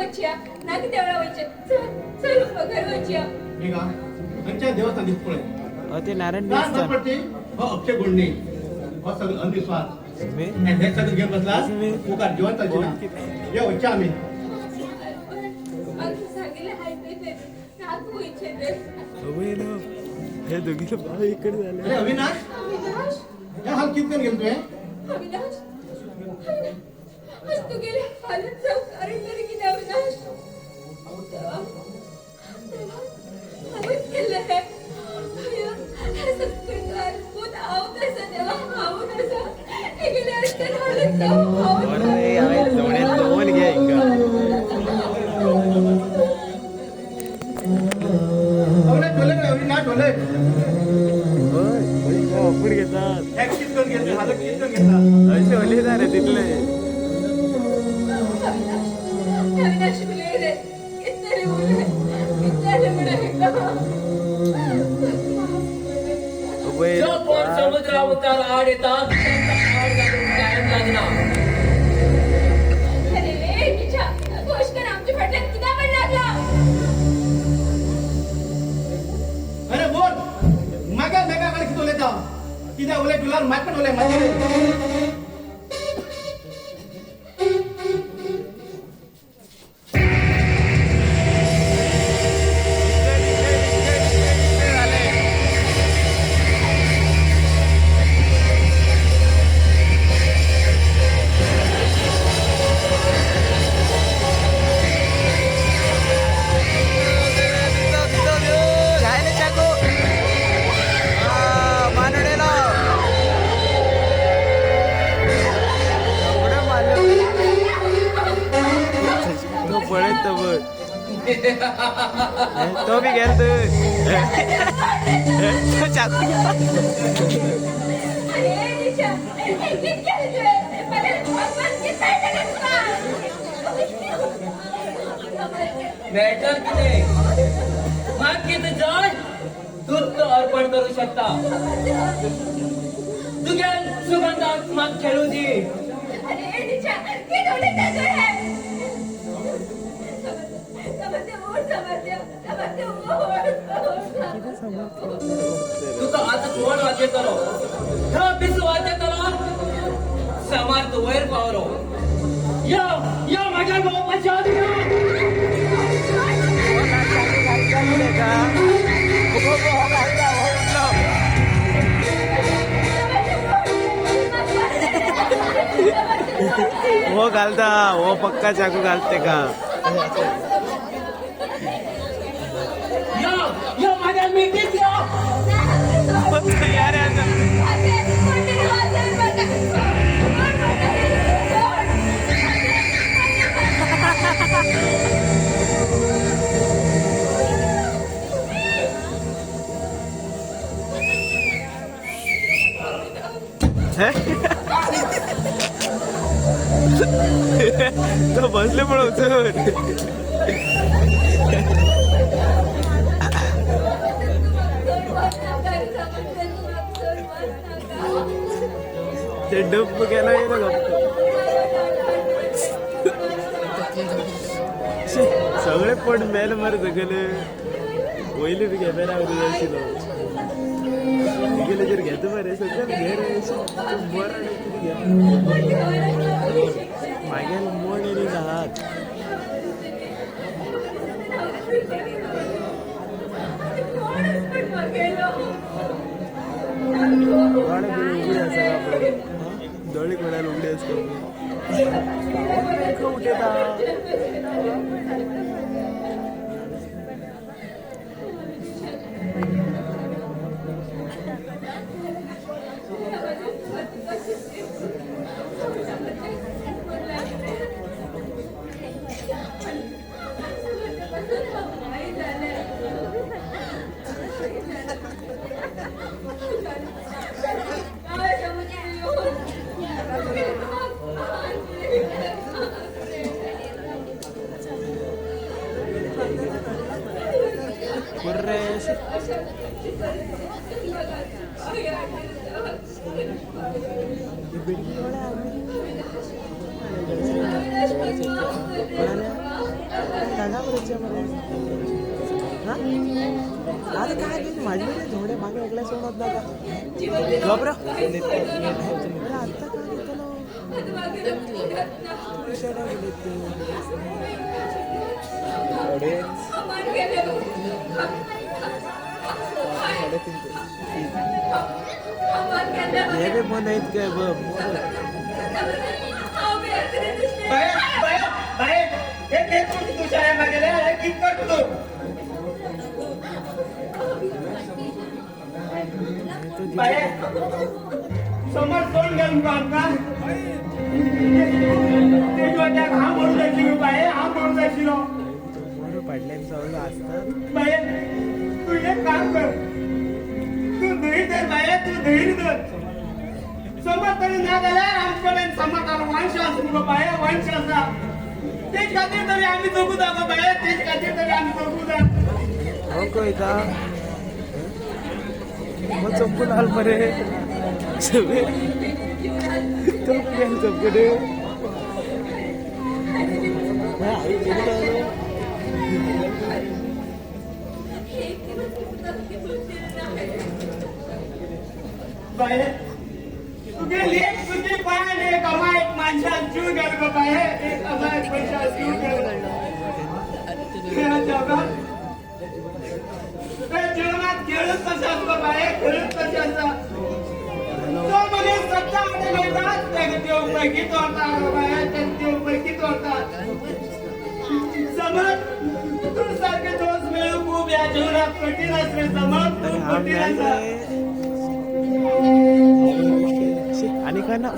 वचया नाका देवळा वचया चल चल घरा वचया. मेघा खंयच्या देवस्थान दिस पळय ते नारायण काय देवस्थान पडते हो अक्षय गुण हो सगळं अंधविश्वास हे सगळं घेऊन बसला मुखार जीवन चालची ना ये वच्चा आम्ही सांगितलं हाय ते नाक वयचे ते. हे दोघीला भाव इकडे झाले. अरे अविनाश अविनाश हे हाल कितकन गेलो तुवें? अविनाश आज तू गेले हालत जाऊ कारण तरी कितें अविनाश देवा देवा हांवें केल्लें हें हें सगळें कारकून हांवूच आसा देवा हांवूच आसा हेगेले आसतना हालत जावं हांवूच. अरे हांवें दोन घे हिंगा. अविनाश ढोले रे अविनाश ढोले. वापूर घेतात हे कितकन गेलो हालत कितकन घेतला? अशे उलयता रे तितले. अविनाश अविनाश उलय रे कितले रे उलय कितले रे म्हणून हेका. जो कोण समुद्रावतार आड येतात त्यांचा आड घालून कायम लागना. अरे तिच्या गोष्ट आमच्या फाटल्यान कित्याक म्हण लागला? अरे बोल मागे मेघा कडे कितें उलयता? कितें उलय तुला म्हाका उलय मागीर. तो पळयत तो बघ तो बी गेल तू तो चाकू. अरे निशा हे कित केलें तुवें? म्हाका भगवान कित मेळटलें तुका? मेळटल कितें मात कितें जाय तूच तो अर्पण करू शकता. तुज्या सुगंधाक म्हाका खेळू दी. अरे निशा कित उलयता तूं हें? समजते ओढ समजते समजते ओढ. तुका आतां कोण वाचयतलो? ह्यो पिसू वाचयतलो समर्थ वयर पावलो. यो यो म्हाज्या भोंवपाची आदी यो. हो घालता हो पक्का चाकू घालते का? यो यो म्हाज्या मिठीत यो. तयार आहे आता. तो बसले पण उचलून. ते डब गेला गेलं गप्प. शी, सगळे पण मेल मरे सगळे वयले बी कॅमेरा आशिल्लो गेले घेता मरे सगळे घे रे बरं घे मागेल मोड येयली हात. दोळे बिळे उगडे आसा आपले दोळे कोणाला उगडे आसता उठयता. कुर्रे जागा बरें मरे. हा आता काय ते माझी थोडे मागे एकल्या सोडत नाका घाबरा. अरे आता काय घेतलो हे बी मन आहेत काय बघ. समोर तोंड घालून आमकां हा म्हणून जायची बाये, हा म्हणून जायची. पाडल्यान सगळं असतात. बाये, तू एक काम कर, तू धैर्य धर बाये, तू धैर्य धर. समज तरी ना जाल्यार आमचे कडेन समज वंश आसा मुगो बाये, वंश आसा. तेच खातीर तरी आमी जगू जा गो बाये, तेच खातीर तरी आमी जगू जा. हो कळटा मग चंपून आल मरे सगळे तो गेल चंपून. आई गेली. बाये, तुगे लेक तुजी पायान एक अमायक मनशान जीव गेलो गो बाये, एक अमायक मनशान जीव गेलो. ह्या जगात त्या जीवनात खेळच कशें आसा गो बाये, खेळच कशें आसा. तो मनीस सत्ता वाटेन वयता तेका देव पैकीत व्हरता गो बाये, तेका देव पैकीत व्हरता. समज तूं सारके दोस्त मेळूंक खूब ह्या जीवनात कठीण आसलें. समज खूब कठीण आसा. आणि काय ना.